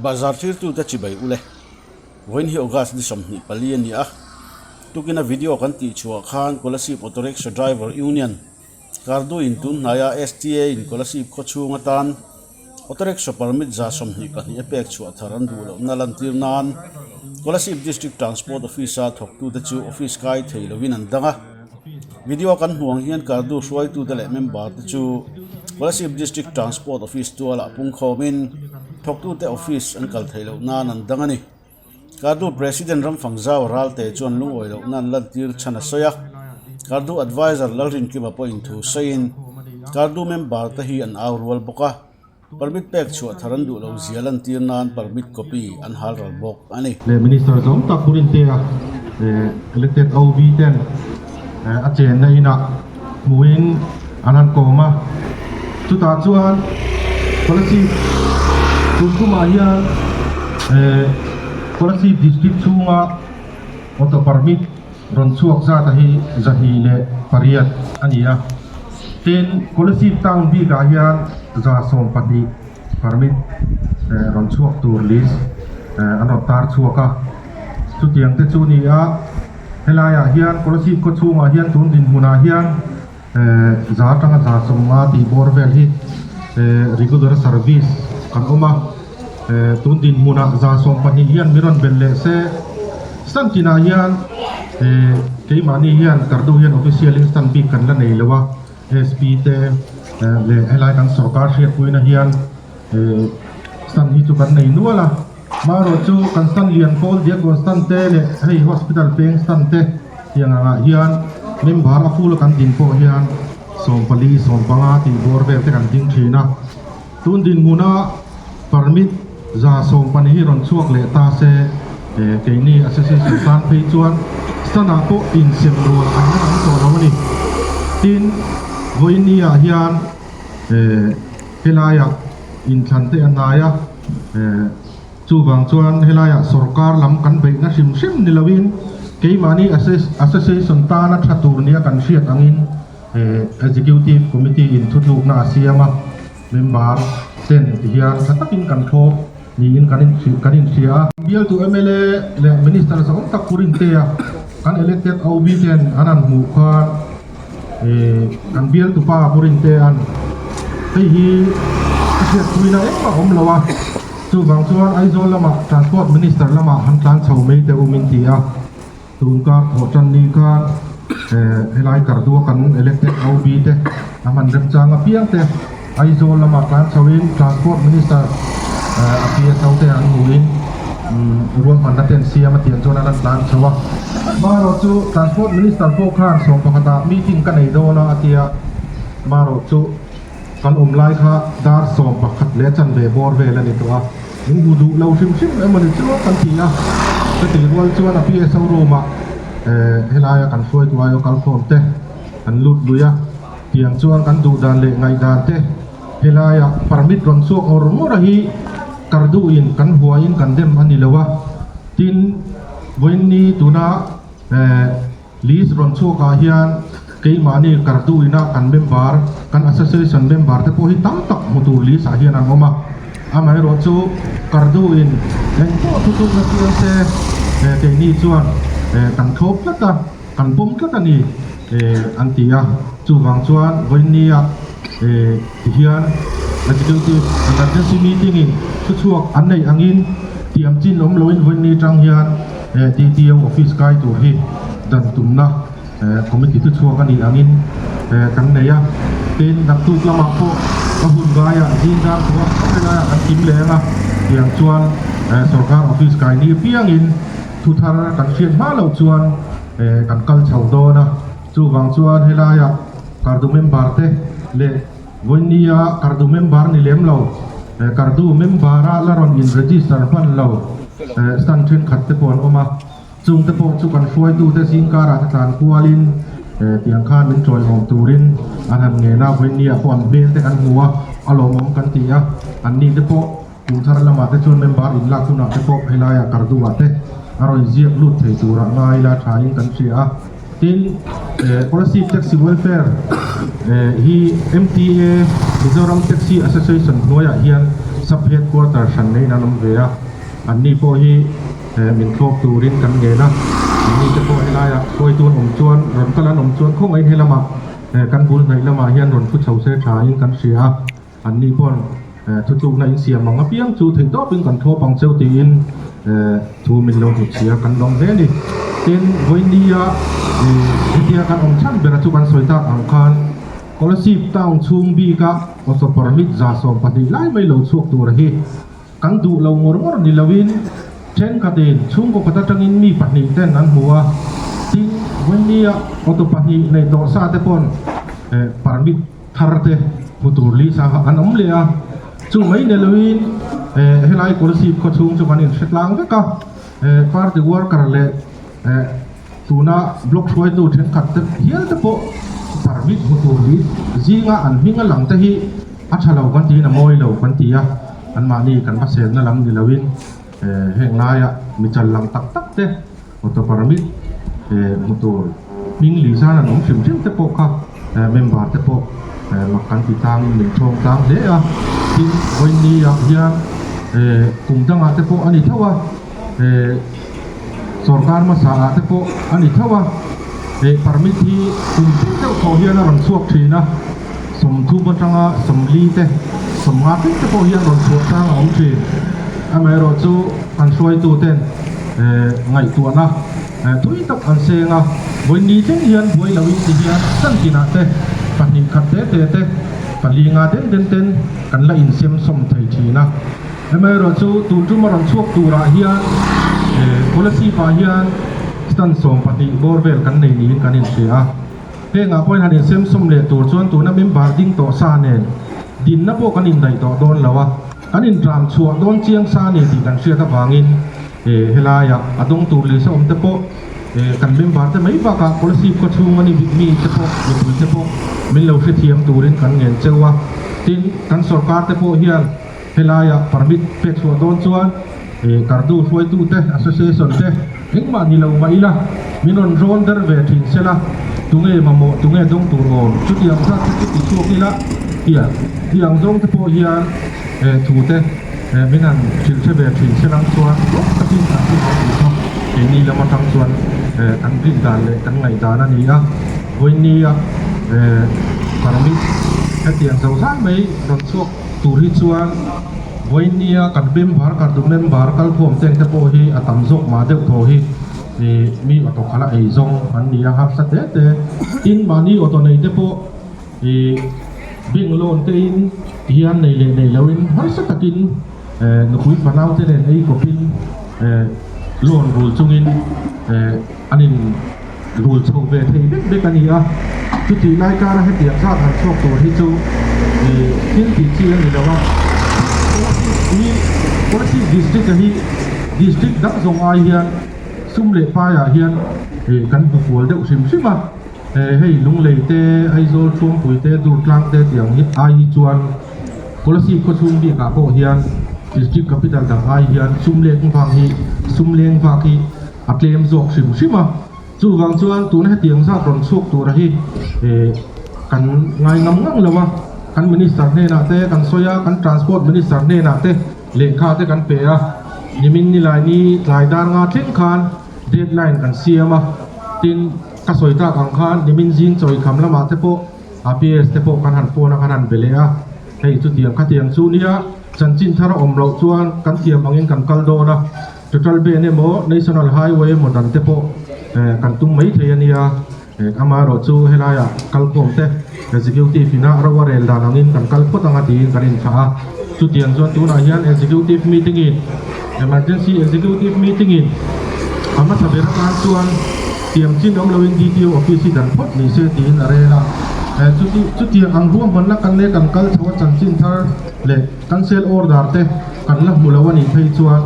Bazar thirtute chibai ule. Vawiin hi August ni 24 a ni a, tukina video kan tih chhuah khan Kolasib Auto Rickshaw Driver Union Kardu in tun hnaia STA in Kolasib khaw chhung atan Auto Rickshaw permit 22 a pek chhuah thar an duh lohna lantir nan Kolasib District Transport Office-a thawktute chu office kai thei lovin an dang a. Video kan hmuh ang hian Kardu hruaitute leh member te chu Kolasib District Transport Office tualah pungkhawmin thawktute office an kal theih loh nan an dang a ni. Kardu President Ramfangzau Ralte chuan lungawi loh nan lantir chhan a sawi a, Kardu Adviser Lalrinkima pawhin thu sawiin Kardu member te hi an au rual bawk a. Permit pek chhuah thar an duh lo zia lantir nan permit copy an hal ral bawk a ni. Leh Minister zawng tak Purintea elected OV ten a chenna inah hmuhin an han kawm a. Chutah chuan Kolasib tun tumah hian Kolasib District chhunga auto permit rawn chhuak zat a hi 208 a ni a. Tin, Kolasib town bikah hian 12 permit rawn chhuak tur list an rawn tar chhuak a. Chutiang te chu ni a, helaiah hian Kolasib khaw chhungah hian tun dinhmunah hian za atanga 150 tih bawr vel hi regular service kan awm a. Tun dinhmunah 12 hian min rawn belh leh se, stand tinah hian keimahni hian Kardu hian official in stand bik kan la nei lo a, SP te leh helai kan sorkar hriatpuina hian stand hi chu kan nei nual a. Marawh chu kan stand lian pawl Diakkawn stand te leh hei hospital peng stand te tiang angah hian member a full a kan din pawh hian 14, 15 tih bawr vel te kan ding thin a. Tun dinhmuna permit 12 hi rawn chhuak leh ta se, keini association tan phei chuan stand-ah pawh insem rual an la tam tawh lo a ni. Tin, vawiin-ah hian helaiah inthlan te a hnai a, chuvang chuan helaiah sorkar lam kan beihna hrim hrim ni loin keimahni association tana tha tur nia kan hriat angin Executive Committee in thutlukna a siam a, member ten ti hian tha takin kan thlawp niin kan kan inhria a. Bialtu mla leh Minister zawng tak Purintea kan elected OB ten an han hmuh khan kan bialtu pa Purintea'n hei hi a hriatpuina engmah awm lo a, chuvang chuan Aizawl lamah Transport Minister lamah han tlan chho mai teh u min ti a. Tun kar thawh tan ni khan helai Kardua kan elected OB te a hman remchang apiang te Aizawl lamah tlan chhoin Transport Minister a PSO te an hmuhin ruahmanna te an siam a tiang chuan an han tlan chho a. Marawh chu Transport Minister pawh khan sawm pakhatah meeting ka nei dawn a a ti a, marawh chu kan awm lai kha dar 11 leh a chanve bawr vel a ni tawh a. Min hmu duh lo hrim hrim emaw ni chu kan ti a, chutih rual chuan a PSO room ah helaia kan hruaitu aio kalkhawm te an lut lui a, tiang chuan kan duh dan leh ngaih dan te helaia permit rawn chhuak ngawr ngawr a hi kar duhin kan huaiin kan dem a ni lo a, tin vawiinni tuna List rawn chhuakah hian keimahni Karduina kan member, kan association member te pawh hi tam tak hmu tur list ah hian an awm a. Amaherawh chu Karduin eng pawh thutlukna siam se keini chuan kan thlawp tlat a, kan pawm tlat a ni an ti a. Chuvang chuan vawiinnia tihian Executive Emergency Meeting in thuchhuak an neih angin tiam chin awm loin vawiinni atang hian DTO office kai tur hi dan tumna committee chu chhuak a nih angin kan nei a. Tin, naktuk lamah pawh a hun ngaiah zing dar pawh a helaiah kan kim leh ang a, tiang chuan sorkar office kai ni apiangin thu thar kan hriat hma loh chuan kan kal chho dawn a. Chuvang chuan helaiah Kardu member te leh vawinia Kardu member ni lem lo, Kardu member-a la rawn in register hman lo stand thenkhat te pawh an awm a, chung te pawh chu kan hruaitute zingkarah te tlan kualin tiang khan min tawihawm turin an han ngen a, vawinia pawh an hmel te kan hmu a, a lawmawm kan ti a, anni te pawh kum thar lamah te chuan member inlak hunah te pawh helaiah Kardu-ah te a rawn ziak lut thei turah ngai ila thain kan hria a. Tin, Kolasib Taxi Welfare hi MTA, Mizoram Taxi Association hnuaiah hian Sub Headquarter hran neiin an awm ve a, anni pawh hi min thlawp turin kan ngen a, anni te pawh helaiah hruaitu an awm chuan rawn kal an awm chuan khawngaihin helamah kan bul hnaih lamah hian rawn thu chho se thain kan hria a. Anni pawn thutlukna in siam ang apiang chu theih tawpin kan thlawp ang cheu tiin thu min lo hnutchhia kan lawm hle a ni. Tin, vawinia hetia kan awm chhan bera chu kan sawi tak ang khan Kolasib town chhung bika auto permit 12% lai mai lo chhuak tur hi kan duh lo ngawr ngawr ni loin thenkhatin chhungkaw khat atangin mi pahnih ten an hmu a. Tin, vawinia auto pahnih nei tawh sa te pawn permit thar te hmu tur li sa an awm leh a, chu mai ni loin helai Kolasib khaw chhung chu kan inhre tlang vek a, party worker leh tuna block hruaitu thenkhat te hial te pawh permit hmu tur li zinga an hming a lang te hi a tha lo kan tiin a mawi lo kan ti a, anmahni kan va selna lam ni loin heng laia mi chal lang tak tak te auto permit hmu tur hming li zan an awm hrim hrim te pawh kha member te pawh mak kan ti tlangin min thawng tlang hle a, tin vawiin ah hian kum dangah te pawh a ni tho a, sorkar hmasa ah te pawh a ni tho a, permit hi kum tin deuh tawh hian a rawn chhuak thin a, 30 atanga 40 te 50 thleng te pawh hian rawn chhuah chang a awm thin, amaherawhchu kan hruaitu ten ngaihtuahna. Tui tak an seng a, vawi ni thleng hian buai loin ti hian chantinah te pahnih khat te te te pali nga den den ten kan la insem sawm thei thin a. Amaherawhchu tun tum a rawn chhuak turah hian Kolasib ah hian stand 12 bawr vel kan nei niin kan inhria a. Hengah pawhin han insem sawm leh tur chuan tuna member ding tawh sa nen dinna pawh kan indaih tawh dawn lo a. Kan intram chhuah dawn chiang sa a ni tih kan hriat avangin helaiah a dawng tur lisa awm te pawh kan member te mai bakah Kolasib khaw chhung a ni mi te pawh mipui te pawh min lo hrethiam turin kan ngen cheu a. Tin, kan sorkar te pawh hian helaiah permit pek chhuah dawn chuan Kardu hruaitu te, association te engmah ni lo mah ila min rawn rawn der ve thin sela, tunge mamawh tunge dawng tur awm chutiang zat te chu ti chhuak ila tia tiang zawng te pawh hian thu te min han hrilh hre ve thin selang chuan lawm takin kan ti haw tih kha keini lam atang chuan kan rin dan leh kan ngaih dan a ni a, vawinia permit hetiang zo zai mai rawn chhuak tur hi chuan vawinia kan member kan du member kalkhawm teng te pawh hi a tam zawk mah deuh thaw hi mi auto khala ei zawng an ni a harsa te te tin mahni auto nei te pawh Ih bank loan te in hian nei leh nei lo in harsa takin eh nupui fanau te nen ei kawp in eh loan rul chungin eh an in rul chho ve thei vek vek a ni a, chutih lai kara hetiang zat han chhuak tur hi chu ih thil tih chi a ni lo a, hi Kolasib district a hi district dang zawng ai hian sum leh paiah hian ih kan hmu kual deuh hrim hrim a. Hei Lunglei te, Aizawl Thuampui te, Durtlang te tih ang hi ai hi chuan Kolasib khaw chhung bikah pawh hian District Capital dang ai hian sum leng vak hi sum leng vak hi a tlem zawk hrim hrim a. Chuvang chuan tuna hetiang zat rawn chhuak tura hi kan ngai ngam ngang lo a, kan Minister hnenah te kan sawi a, kan Transport Minister hnenah te lehkha te kan pe a, nimin nilai ni tlai dar nga thleng khan deadline kan siam a, tin, Ka sawi tak ang khan nimin zing chawi kham lamah te pawh APS te pawh kan han phone a kan han be leh a, hei chutiang khatiang chu nia chanchin thar a awm loh chuan kan thiam angin kan kal dawn a, total ban emaw national highway emaw dan te pawh kan tum mai thei a nia, amaherawh chu helaiah kalkhawm te executive ina ro a rel dan angin kan kal phawt anga tiin kan inthlah a, chutiang chuan tunah hian executive meeting in emergency executive meeting in a hmasa ber atan chuan Tiang chin awm loin DTO office hi dan phawt ni se tiin a rel a. Chuti chutiang ang ruahmanna kan leh kan kal chho a chanchin thar leh cancel order te kan la hmu lo a nih phei chuan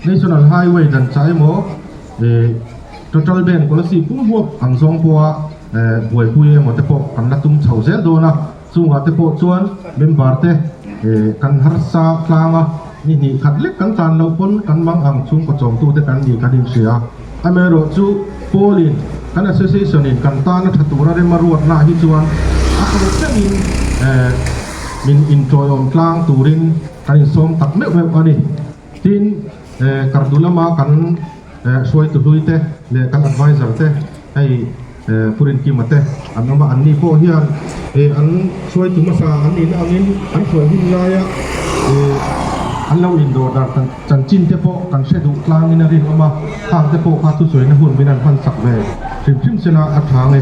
National Highway dan chah emaw Total Ban Policy pum huap ang zawng pawha buaipui emaw te pawh kan la tum chho zel dawn a. Chungah te pawh chuan member te kan harsa tlang a, ni hnih khat lek kan tlan loh pawn kan mang ang chhungkaw chawmtu te kan ni kan inhria. Amaherawh chu Paul-in kan association in kan tan a tha tura rem a ruatna hi chuan a tawp thlengin min intawiawm tlang turin. kan insawm tak meuh meuh a ni. Tin, Kardu lama kan hruaitu hlui te leh kan advisor te hei Pu Rinkima te an awm a, anni pawh hian an hruaitu hmasa an nihna angin an hruai hun laia an lo indawr dar chanchin te pawh kan hre duh tlangin a rinawm a, khang te pawh kha thusawiina hun min an hmansak ve hrim hrim sela a tha nge.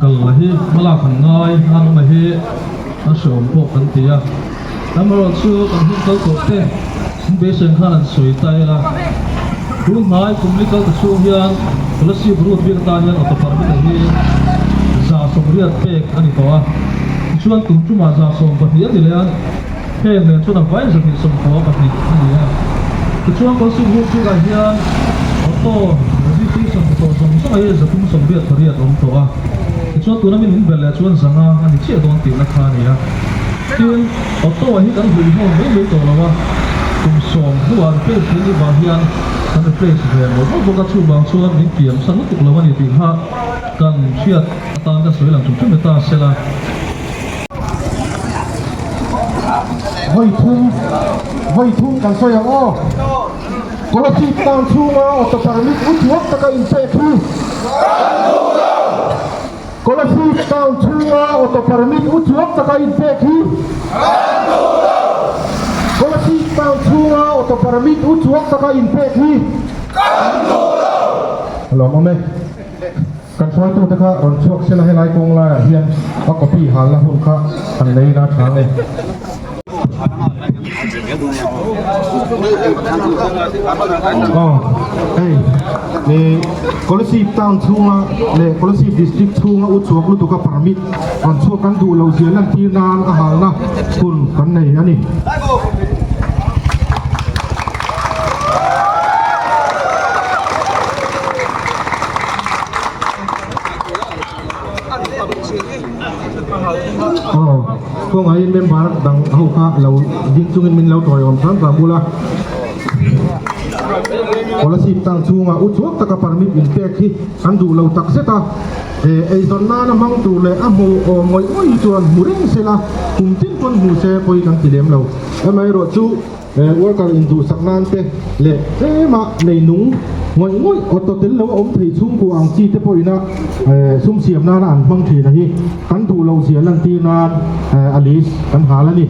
Kal la hi hmalak han ngai a awm a hi a hreawm pawh kan ti a, amaherawhchu kan hun kal tawh te in beisei khan an sawi ta ila, tun hnai kum li kal ta chhung hian Kolasib route bik atan hian auto permit a hi 180 pek a ni tawh a, tichuan tum tumah 120 a ni leh a, heng nen chuan a vai 192 a ni a, tichuan Kolasib route bikah hian auto registration ni tawh zawng zawng hi 388 a awm tawh a, tichuan tuna min min belh leh chuan 500 a ni chiah dawn tihna kha a ni a. Tin, auto hi kan hlui hnawm mai mai tawh lo a, kum sawm hnuah replace theih ni vang hian kan replace ve mawlh mawlh bawk a, chuvang chuan min piam sa lutuk lo a ni tih kha kan hriat atan ka sawi lang ṭum ṭum e ta sela. Vawi thum, vawi thum kan sawi ang aw. Kolasib town chhunga auto permit u chuak taka inpek hi. Kolasib town chhunga auto permit u chuak taka inpek hi. Kolasib town chhunga auto permit u chuak taka inpek hi. Lawm awm e. Kan hruaitute kha rawn chhuak sela helai kawng laiah hian a copy halna hun kha kan lei na chang e. Aw hei ih Kolasib town chhunga leh Kolasib district chhunga u chhuak lutuk a permit rawn chhuak kan duh loh zia lantir nan a halna hun kan nei a ni. Aw, kawngaiin member dang ho kha lo ding chungin min lo tawiawm hram hram bul a. Kolasib tang chhunga u chuak taka permit in pek hi kan duh lo tak zet a. Eizawn nana hmang tur leh a hmu awm ngawih ngawih hi chuan hmu reng sela kum tin pawn hmu se pawi kan ti lem lo. Amaherawhchu. Worker induhsak nan te leh tlema nei nung ngawih ngawih auto tel lo a awm thei chhungkua ang chi te pawhin a sum siam nana an hmang thin a hi kan duh loh zia lantir nan a list kan hal a ni.